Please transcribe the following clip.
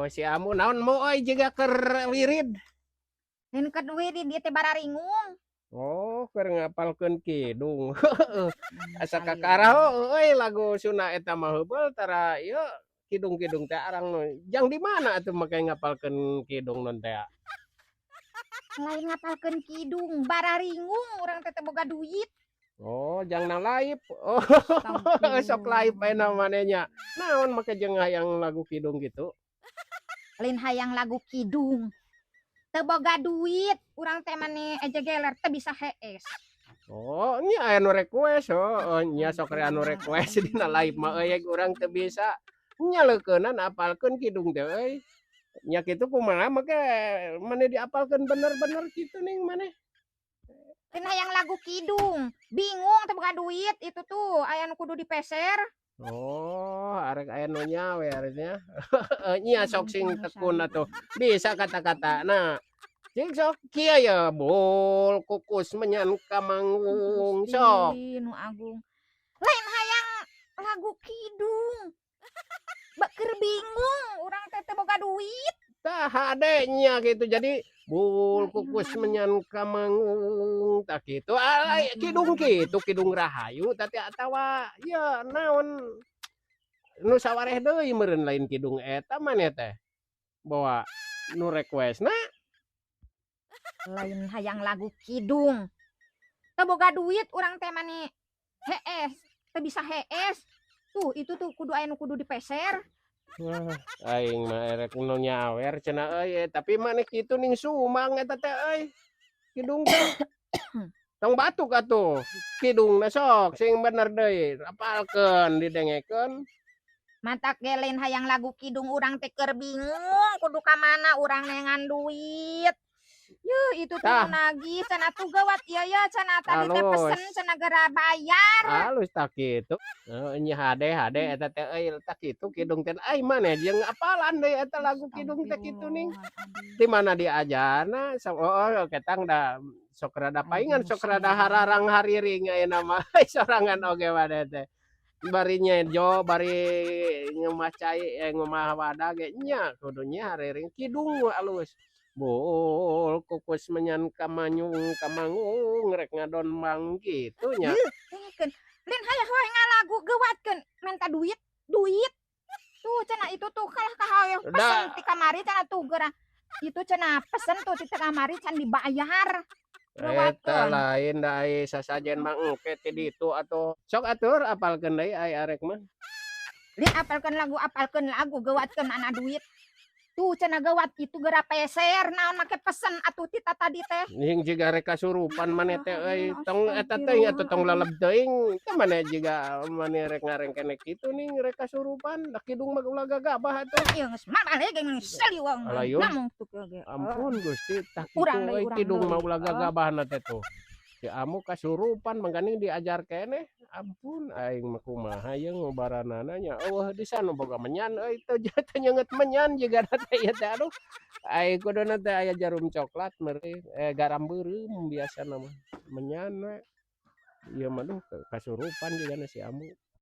Si Amu naon mo euy jiga keur wirid? Lain keur wirid, ieu teh bararingung. Oh, keur ngapalkeun kidung. Asa kakaraho euy lagu Sunda eta mah heubeul tara ieu kidung-kidung teh arang jang di mana atuh make ngapalkeun kidung non teh? Lain ngapalkeun kidung, bararingung urang teh teu boga duit. Oh, jang na live. Oh, sok live ayeuna maneh nya. Naon make jeung hayang lagu kidung gitu? Lain hayang lagu kidung. Teu boga duit, urang teh mani ejegeler teu bisa hees. Oh, nya aya nu request, oh nya sok anu request dina live mah euy urang teu bisa. Nya leukeunan apalkeun kidung teh euy. Nya kitu kumaha make maneh diapalkeun bener-bener kitu ning maneh? Lain hayang lagu kidung, bingung teu boga duit itu tuh aya nu kudu dipeser. Oh, arek aya nu nyawer nya. Nya sok sing tekun atuh. Bisa kata-katana. Cing sok kieu ye bul kukus menyan kamanggung sok. Gusti nu agung. Lain hayang lagu kidung. Keur bingung urang teh teu boga duit. Tah hade nya kitu jadi bul kukus menyan kamanggung tah kitu ah, kidung kitu kidung rahayu tah atawa ieu naon nu sawareh deui meureun lain kidung eta maneh teh. Bawa nu requestna. Lain hayang lagu kidung. Teu boga duit urang teh mani hees, teu bisa hees. Tuh itu tuh kudu aya nu kudu dipeser. Wah, aing mah erek nu nyawer cenah euy, tapi maneh kitu ning sumang eta teh euy. Kidung teh. Tong batuk atuh. Kidungna sok sing bener deui, apalkeun didengekeun. Matak ge lain hayang lagu kidung, urang teh keur bingung kudu ka mana urang neangan duit. Yuh, itu tuh Tah. Nagih cenah tuh gawat ieu ya cenah tadi teh Halus. Pesen cenah geura bayar. Halus tah kitu. Heeh, nya hade hade eta teh euy tah kitu kidung teh ai maneh jeung apalan deui eta lagu kidung teh kitu ning. Di mana diajarna oh ketang da sok rada paingan sok rada hararang hariring ayeuna mah sorangan oge maneh teh. Bari nyejo bari ngeumah cai eh ngeumah wadah ge nya kudu nya hariring kidung alus. Bul kukus menyan kamanyung kamangung rek ngadon mang kitu nya. Yeuh, dengekeun. Lain hayang we ngalagu geuwatkeun menta duit, duit. Tuh cenah itu tuh kalah ka hoyong pesen Da ti kamari cenah tuh geura. Itu cenah pesen tuh ti kamari can dibayar. Eta Geuwatkeun. Lain da ai sasajen mah engke ti ditu atuh. Sok atur apalkeun deui ai arek mah. Lain apalkeun lagu geuwatkeun mana duit. Tuh cenah geuwat itu geura peser naon make pesen atuh ti tadi teh. Ning jiga rek kasurupan maneh teh euy. Tong eta teuing atuh tong laleb teuing. Teh maneh jiga maneh rek ngarengkenek kitu ning rek kasurupan da kidung mah ulah gagabah atuh. Ieu geus mabalik geus saliwang. Alayun. Namung tuh ge. Ampun Gusti tah kitu Urang deui euy urang kidung mah deui. Ulah gagabahna teh tuh. Si Amu kasurupan mangkaning diajar keneh. Ampun aing mah kumaha ieu ngobaranana nya eueuh di sana boga menyan euy teu teu nyeungeut menyan jigana teh ieu teh aduh. Aing kuduna teh aya jarum coklat meureun eh garam beureum biasana mah menyan we. Ieu mah duh kasurupan jigana si Amu.